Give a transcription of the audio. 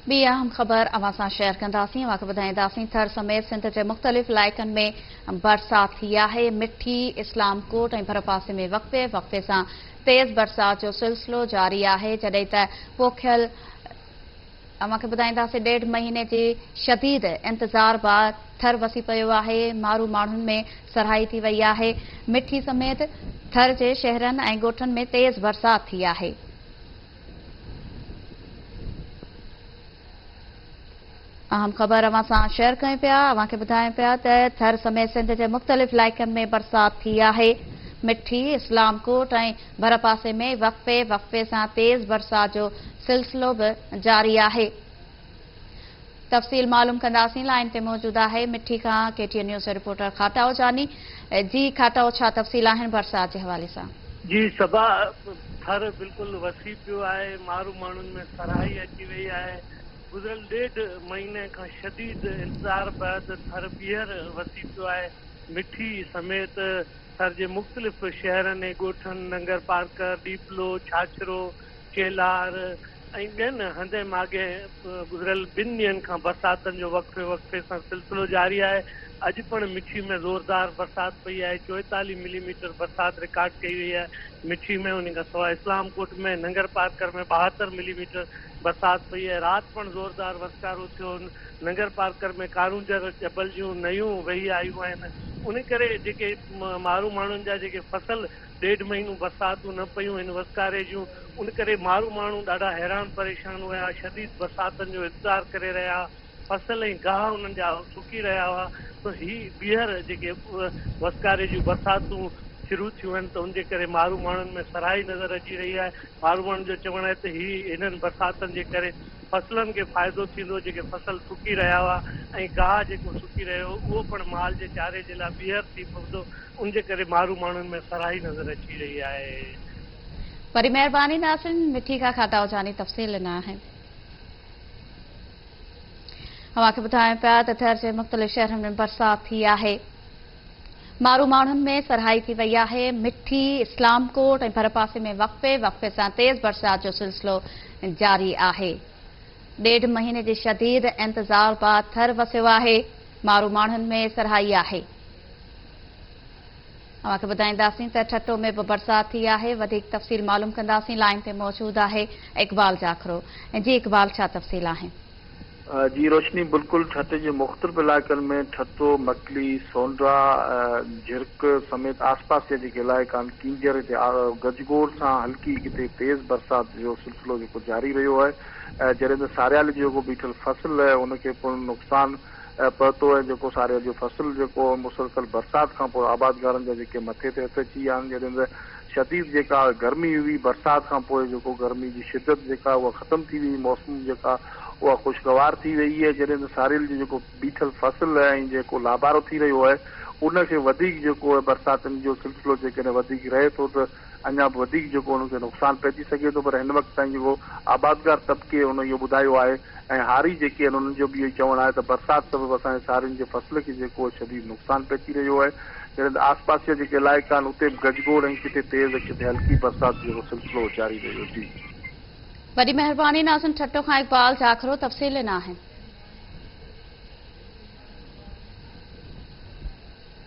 ٻي اهم خبر اوهان سان شيئر ڪنداسين، اوهان کي ٻڌائينداسين ٿر سميت سنڌ جي مختلف علائقن ۾ برسات ٿي آهي، مٺي، اسلام ڪوٽ ۽ ڀرپاسي ۾ وقفي وقفي سان تيز برسات جو سلسلو جاري آهي، جڏهن ته پوکيل اوهان کي ٻڌائينداسين ڏيڍ مهيني جي شديد انتظار بعد ٿر وسي پيو آهي، مارو ماڻهن ۾ سرهائي ٿي وئي آهي، مٺي سميت ٿر جي شهرن ۽ ڳوٺن ۾ تيز برسات ٿي آهي. اهم خبر اوهان سان شيئر ڪيون پيا، اوهان کي ٻڌايون پيا ته ٿر سميت سنڌ جي مختلف علائقن ۾ برسات ٿي آهي، مٺي، اسلام ڪوٽ ۽ ڀرپاسي ۾ وقفي وقفي سان تيز برسات جو سلسلو به جاري آهي. تفصيل معلوم ڪنداسين، لائين تي موجود آهي مٺي کان ڪي ٽي اين نيوز جو رپورٽر کاٽائو جاني، جي کاٽائو ڇا تفصيل آهن برسات جي حوالي سان؟ جي صبا، ٿر بلڪل وسي پيو آهي، مارو ماڻهن ۾ سرهائي اچي وئي آهي، گذريل ڏيڍ مهيني کان شديد انتظار بعد ٿر ٻيهر وسي پيو آهي، مٺي سميت ٿر جي مختلف شهرن ۽ ڳوٺن ننگر پارڪر، ڏيپلو، ڇاڇرو، چيلهار ۽ ٻين هنڌين ماڳين گذريل ٻن ڏينهن کان برساتن جو وقفي وقفي سان سلسلو جاري آهي. اڄ پڻ مٺي ۾ زوردار برسات پئي آهي، 44 ملي ميٽر برسات رڪارڊ ڪئي وئي آهي مٺي ۾، ان کان سواء اسلام ڪوٽ ۾ ننگر پارڪر ۾ 72 ملي ميٽر برسات پئي آهي، رات پڻ زوردار وسڪارو ٿيو، ننگر پارڪر ۾ ڪارونجهر جبل جون نيون وهي آيون آهن، ان ڪري جيڪي مارو ماڻهن جا جيڪي فصل ڏيڍ مهينو برساتون نه پيون هن وسڪاري جون، ان ڪري مارو ماڻهو ڏاڍا حيران پريشان هيا، شديد برساتن جو انتظار ڪري رهيا ها، فصل ۽ گاهه انهن جا سڪي رهيا هئا ته هي ٻيهر جيڪي وسڪاري جون برساتون شروع ٿيون آهن ته ان جي ڪري مارو ماڻهن ۾ سرهائي نظر اچي رهي آهي، مارو ماڻهن جو چوڻ آهي ته هي هنن برساتن جي ڪري فصلن کي فائدو ٿيندو، جيڪي فصل سڪي رهيا هئا ۽ گاهه جيڪو سڪي رهيو هو اهو پڻ مال جي چاري جي لاء ٻيهر ٿي پوندو، ان جي ڪري مارو ماڻهن ۾ سرهائي نظر اچي رهي آهي. وڏي مهرباني ناظرين مٺي کان کاٽائو جاني تفصيل ڏنا آهن. اوهان کي ٻڌايون پيا ته ٿر جي مختلف شهرن ۾ برسات ٿي آهي. مارو ماڻهن ۾ سرهائي ٿي وئي آهي. مٺي، اسلام ڪوٽ ۽ ڀرپاسي ۾ وقفي وقفي سان تيز برسات جو سلسلو جاري آهي. ڏيڍ مهيني جي شديد انتظار بعد ٿر وسيو آهي. مارو ماڻهن ۾ سرهائي آهي. اوهان کي ٻڌائينداسين ته ٺٽو ۾ به برسات ٿي آهي. وڌيڪ تفصيل معلوم ڪنداسين. لائين تي موجود آهي اقبال جاکرو. جي اقبال ڇا تفصيل آهن؟ جي روشني بلڪل ٺٽي جي مختلف علائقن ۾ ٺٽو، مڪلي، سونڊرا، جھرڪ سميت آس پاس جا جيڪي علائقا آهن ڪينجهر هتي گجگوڙ سان هلڪي ڪٿي تيز برسات جو سلسلو جيڪو جاري رهيو آهي جڏهن ته ساريالي جو جيڪو بيٺل فصل آهي ان کي پڻ نقصان پهتو ۽ جيڪو ساريال جو فصل جيڪو مسلسل برسات کان پوء آبادگارن جا جيڪي مٿي تي هٿ اچي ويا آهن جڏهن ته شديد جيڪا گرمي هئي برسات کان پوء جيڪو گرمي جي شدت جيڪا اها ختم ٿي وئي موسم جيڪا اها خوشگوار ٿي وئي آهي جڏهن ته ساريل جو جيڪو بيٺل فصل ۽ جيڪو لابارو ٿي رهيو آهي ان کي وڌيڪ جيڪو آهي برساتن جو سلسلو جيڪڏهن وڌيڪ رهي ٿو ته اڃا به وڌيڪ جيڪو ان کي نقصان پهچي سگهي ٿو پر هن وقت تائين جيڪو آبادگار طبقي ان اهو ٻڌايو آهي ۽ هاري جيڪي آهن انهن جو به اهو ئي چوڻ آهي ته برسات سبب اسان جي سارين جي فصل کي جيڪو آهي شديد نقصان پهچي رهيو آهي جڏهن ته آس پاس جا جيڪي علائقا آهن اتي به گجگوڙ ۽ ڪٿي تيز ۽ ڪٿي هلڪي برسات جو جيڪو سلسلو جاري رهيو. جي. وڏي مهرباني ناظم ٺٽو کان اقبال جاکرو تفصيل ڏنا آهن.